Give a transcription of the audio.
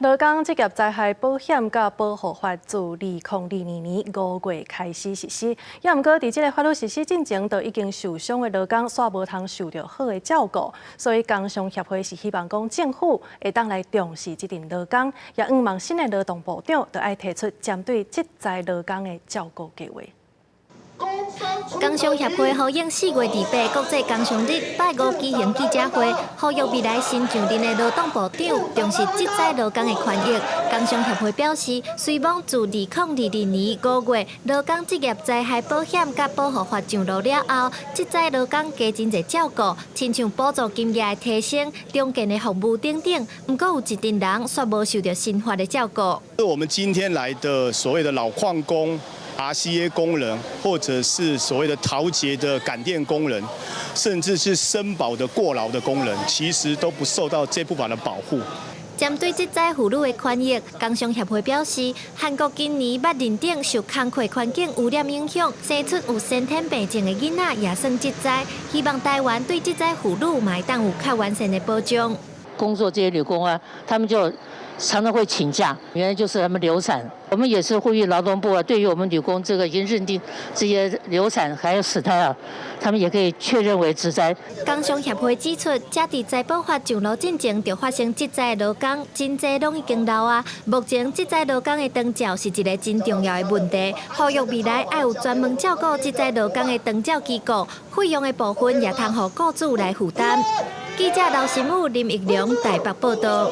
勞工職業災害保險佮保護法自2022年5月開始實施，也毋過佇這个法律實施進前，就已經受傷的勞工煞無通受著好的照顧，所以工傷協會是希望講政府會當來重視這陣勞工，也向望新的勞動部長就愛提出針對職災勞工的照顧計劃。工傷協會呼應4月28國際工傷日，拜五舉行記者會，呼籲未來新上任的勞動部長重視職災勞工的權益。工傷協會表示，雖罔自2022年5月勞工職業災害保險佮保護法上路了後，職災勞工加真濟照顧，親像補助金額的提升、重建的服務等等，毋過有一陣人煞無受著新法的照顧。我們今天來的所謂的老礦工、RCA 工人，或者是所謂的陶傑的感電工人，甚至是森寶的過勞的工人，其實都不受到這部法的保護。針對職災婦女的權益，工傷協會表示，韓國今年捌認定受工課環境污染影響，生出有先天病症的囡仔也算職災，希望台灣對職災婦女嘛會當有較完善的保障。工作這些女工啊，他們就常常會請假，原來就是他們流產。我們也是呼籲勞動部啊，對於我們女工這個已經認定這些流產還有死胎啊，他們也可以確認為職災。工傷協會指出，這佇災保法上路進前就發生職災的勞工，真濟攏已經老啊。目前職災勞工的長照是一個真重要的問題，呼籲未來愛有專門照顧職災勞工的長照機構，費用的部分也通予雇主來負擔。記者劉新武、林玉良台北報道。